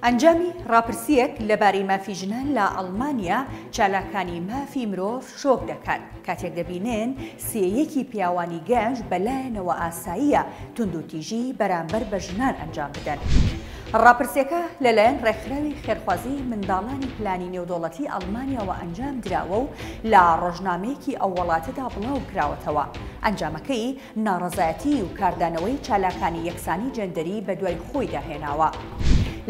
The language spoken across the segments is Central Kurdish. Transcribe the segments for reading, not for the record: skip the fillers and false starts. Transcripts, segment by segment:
ئەنجامی ڕاپرسییەک لەبارەی مافی ژنان لە ئەڵمانیا چالاکانی مافی مرۆڤ شۆک دەکات، کاتێک دەبینن سێیەکی پیاوانی گەنج بەلایانەوە ئاساییە توندوتیژی بەرامبەر بە ژنان ئەنجام بدەن. ڕاپرسیەکە لەلایەن ڕێکخراوی خێرخوازی منداڵانی پلانی نێودەوڵەتی ئەڵمانیاوە ئەنجام دراوە و لە ڕۆژنامەیەکی ئەو وڵاتەدا بڵاوکراوەتەوە. ئەنجامەکەی ناڕەزایەتی و کاردانەوەی چالاکانی یەکسانی جێندەری بەدوای خۆیدا هێناوە.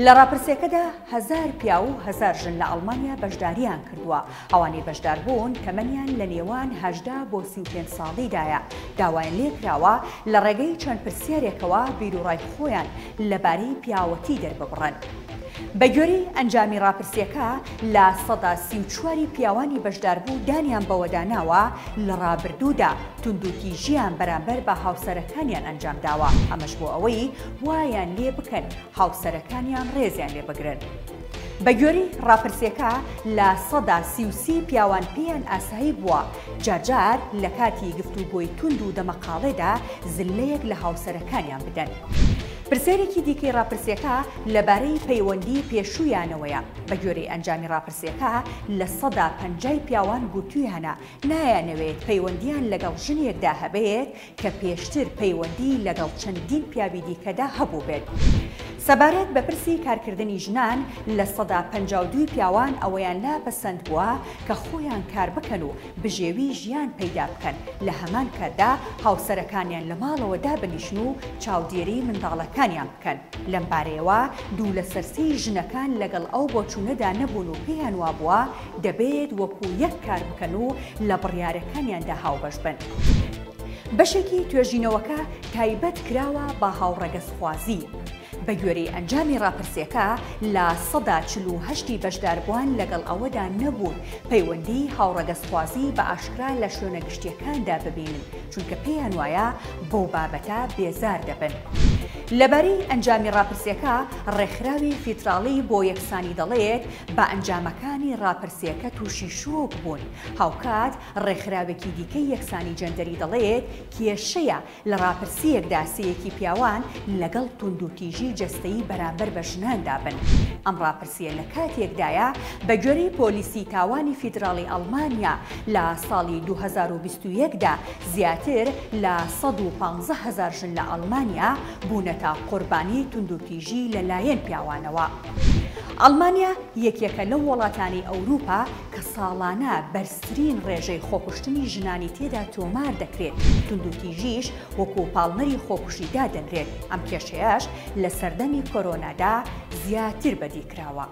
لە ڕاپرسیەکەدا هەزار پیاو و هەزار ژن لە ئەڵمانیا بەشدارییان کردووە. ئەوانەی بەشداربوون تەمەنیان لە نێوان 18 بۆ 35 ساڵیدایە، داوایان لێکراوە لە ڕێگەی چەند پرسیارێکەوە بیروڕای خۆیان لەبارەی پیاوەتی دەرببڕن. بەگوێرەی ئەنجامی ڕاپرسییەکە، 34% ی پیاوانی بەشداربوو دانیان بەوەدا ناوە لە ڕابردوودا توندوتیژییان بەرامبەر بە هاوسەرەکانیان ئەنجامداوە، ئەمەش بۆ ئەوەی وایان لێبکەن هاوسەرەکانیان ڕێزیان لێبگرن. بەگوێرەی ڕاپرسیەکە 33% ی پیاوان پێیان ئاسایی بووە جارجار لەکاتی گفتوگۆی توند و دەمەقاڵێدا زللەیەک لە هاوسەرەکانیان بدەن. پرسیارێکی دیکەی ڕاپرسیەکە لەبارەی پەیوەندی پێشوویانەوەیە، بەگوێرەی ئەنجامی ڕاپرسیەکە 50% ی پیاوان گوتویانە نایانەوێت پەیوەندیان لەگەڵ ژنێکدا هەبێت کە پێشتر پەیوەندی لەگەڵ چەندین پیاوی دیکەدا هەبووبێت. سەبارەت بە پرسی کارکردنی ژنان، 52% ی پیاوان ئەوەیان لا پەسەند بووە کە خۆیان کار بکەن و بژێوی ژیان پەیدا بکەن، لە هەمان کاتدا هاوسەرەکانیان لە ماڵەوە دابنیشن و چاودێری منداڵەکانیان بکەن. لەم بارەیەوە دوو لەسەر سێی ژنەکان لەگەڵ ئەو بۆچوونەدا نەبوون و پێیان وابووە دەبێت وەکو یەک کار بکەن و لە بڕیارەکانیاندا هاوبەش بن. بەشێکی توێژینەوەکە تایبەت کراوە بە هاوڕەگەزخوازی. بەگوێرەی ئەنجامی ڕاپرسیەکە، 48% ی بەشداربووان لەگەڵ ئەوەدا نەبوون پەیوەندیی هاوڕەگەزخوازی بە ئاشکرا لە شوێنە گشتییەکاندا ببینن، چونکە پێیان وایە بەو بابەتە بێزار دەبن. لەبارەی ئەنجامی ڕاپرسیەکە، ڕێکخراوی فیدراڵی بۆ یەکسانی دەڵێت، بە ئەنجامەکانی ڕاپرسیەکە تووشی شۆک بوون. هاوکات ڕێکخراوێکی دیکەی یەکسانی جێندەری دەڵێت، کێشەیە لە ڕاپرسییەکدا سێیەکی پیاوان لەگەڵ توندوتیژی جەستەیی بەرامبەر بە ژناندا بن. ئەم ڕاپرسییە لە کاتێکدایە، بەگوێرەی پۆلیسی تاوانی فیدراڵی ئەڵمانیا لە ساڵی 2021 دا زیاتر لە 115 هەزار ژن لە ئەڵمانیا بوونەتە قوربانی توندوتیژی لەلایەن پیاوانەوە. ئەڵمانیا یەکێکە لەو وڵاتانەی ئەوروپا کە ساڵانە بەرزترین ڕێژەی خۆکوشتنی ژنانی تێدا تۆمار دەکرێت، توندوتیژیش وەکو پاڵنەری خۆکوژی دادەنرێت، ئەم کێشەیەش لە سەردەمی کۆرۆنادا زیاتر بەدیکراوە.